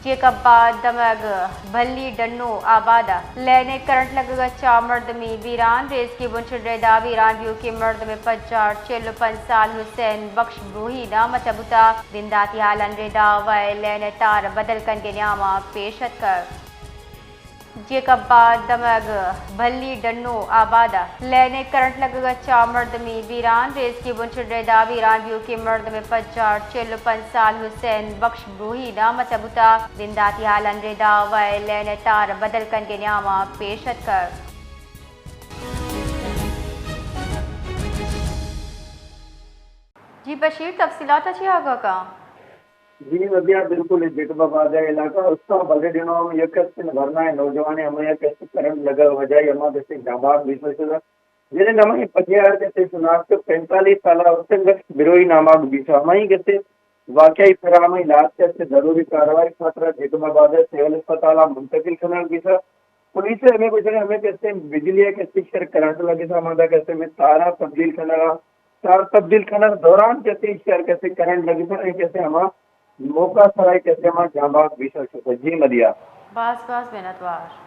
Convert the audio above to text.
جیکب آباد دمگ بھلی ڈنو آباد ءَ لین ءِ کرنٹ لگگ ءَ چار مردمی بیران، ریزکی بنچ ریدا بیران بیوکیں مردم ءِ پجار چل ءُ پنچ سال حسین بخش بروہی نام ءَ بوتگ، بنداتی حالاں ریدا وئے لین ءِ تار بدل کنگ ءِ نیام ءَ پیش اتکگ۔ جیکب آباد دمگ بھلی ڈنو آباد ءَ لین ءِ کرنٹ لگگ ءَ چار مردمی بیران، ریزکی بنچ ریدا بیران بیوکیں مردم ءِ پجار چل ءُ پنچ سال حسین بخش بروہی نام ءَ بوتگ، بنداتی حالاں ریدا وئے لین ءِ تار بدل کنگ ءِ نیام ءَ پیش اتکگ۔ جی بشیر، تفصیلات ءَ چی آگاہ کن؟ جی مدیا، بالکل، اے جیکب آباد ءِ علاقہ استان بلے ڈنو ہم یک است دھرنا ءِ نوجوان ءِ ہمے یک است کرنٹ لگگ ءِ وجہ ءَ ہما کسے جانباگ بیثہ شدہ۔ جنہیں ہمائی پجار کسے شناخت پینتالیس سالہ حسین بخش بروہی ناماگ بیثہ۔ ہمائی کسے واقعہ ءِ سرا ہمائی لاشت کسے ضروری کاروائی خاطرا جیکب آباد ءِ سول اسپتال ءَ منتقل کنگ بیثہ۔ پولیس ءَ ہمے گوشگ ءَ ہمے کسے بجلی ءِ کسے شر کرنٹ لگثہ، ہمادا کسے ہمے تاراں تبدیل کنگ ءَ، تار تبدیل کنگ ءِ دوران کسے شر کسے کرنٹ لگثہ، اے کسے ہما موقع سرا کسے ہما جانباگ بیثہ شتہ۔ جی مدیا۔ باز باز منتوار۔